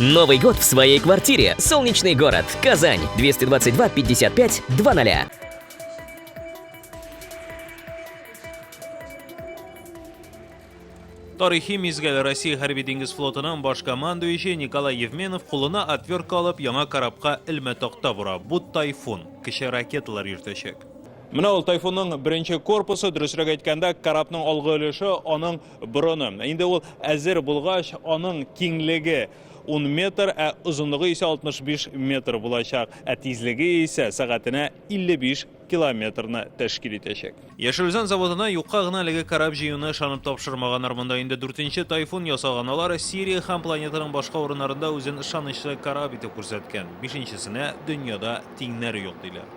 Новый год в своей квартире. Солнечный город. Казань. 222 55 00. Тарихи мизгел Россия хәрби диңгез флотының баш командующие Николай Евменов кулына отвертка алып яңа корабка элмә такта бора. Бу Тайфун кече ракеталар йөртәчәк. Менә ул Тайфунның беренче корпусы, дөресрәк әйткәндә, корабның алгы өлеше, аның борыны. Инде ул әзер булгач, аның киңлеге 10 метр, ә озынлыгы исә 65 метр булачак, ә тизлеге исә сәгатенә 55 километрны тәшкил итәчәк. Яшел Үзән заводына юкка гына әлеге кораб җыюны ышанып тапшырмаганнар. Монда инде дүртенче Тайфун ясалган. Алар Сирия һәм планетаның башка урыннарында үзен ышанычлы кораб итеп күрсәткән. Бишенчесенә дөньяда тиңнәре юк, диләр.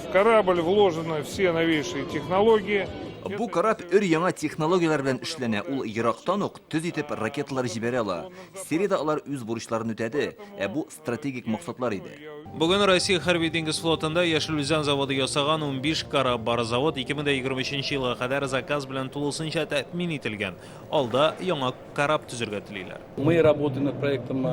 В корабль вложены все новейшие технологии. Бу кораб өр-яңа технологияләр белән эшләнә, ул ерактан ук төз итеп ракеталар җибәрә ала. Сириядә алар үз бурычларын үтәде, ә бу стратегик максатлар иде. Бүген Россия Хәрби диңгез флотында Яшел Үзән заводы ясаган 15 кораб бар. Завод 2023 елга кадәр заказ белән тулысынча тәэмин ителгән. Алда яңа кораб төзергә телиләр. Мы работаем над проектом.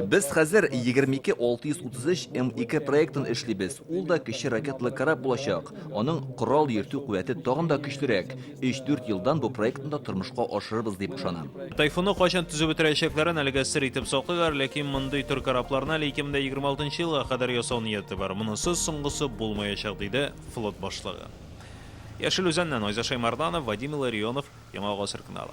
Без хәзер 22633 М2 проектын эшлибез. Ул да кече ракеталы кораб булачак. Аның корал йөртү куәте тагын да көчлерәк. Өч-дүрт елдан бу проектны да тормышка ашырырбыз дип ышанам. Тайфунны кайчан төзеп бетерәчәкләрен әлегә сер итеп саклыйлар, ләкин мондый төр корабларны әле 2026 елга кадәр ясау нияте бар. Монысы соңгысы булмаячак, диде флот башлыгы. Яшел Үзәннән Айза Шәймарданов, Вадим Илларионов, Яңа Гасыр каналы.